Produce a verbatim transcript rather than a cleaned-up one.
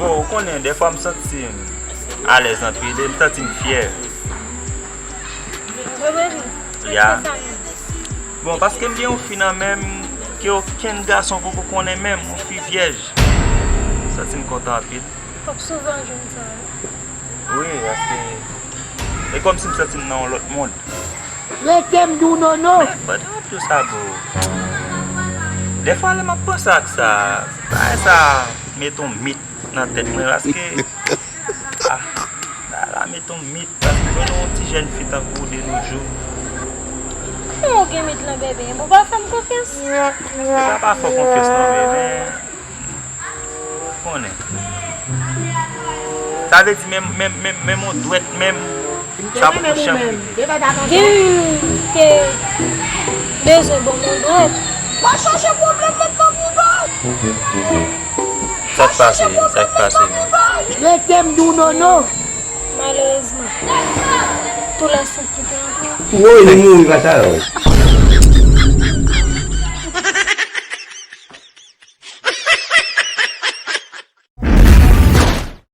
Bon, ou konnen, dèfwa m santi m alèz anpil e m santi m fyè. Vre, vre, vre. Ya. Sa menm. Bon, paske m gen yon fi nan men m ke okenn gason poko konnen menm, yon fi vyèj. M santi m kontan anpil. Fòk souvan jwenn sa, wi. Wi, paske e kòmsi m santi m nan yon lòt mond. Rete m di w nono. But I do sa, bro. Dèfwa, lè m ap panse ak sa, bagay sa met yon mit nan tèt mwen, paske ah, bagay la met yon mit, paske jwenn yon ti jèn fi tankou w de nos jours. Kòman w gen mit lan, bebe? Bon, pa fè m konfyans. Se pa pa fè w konfyans non, men, men konnen. Sa vle di menm, menm, menm, menm yon dwèt menm, sa poko chanm rive. Gen youn te bezwen ban m yon dwèt. Pa chache pwoblèm, met nan bouda w. Sa k pase? Sa k pase? Rete m di w nono. Malerezman, tou lè sant ki te antre. Woy, li mouri pa talè.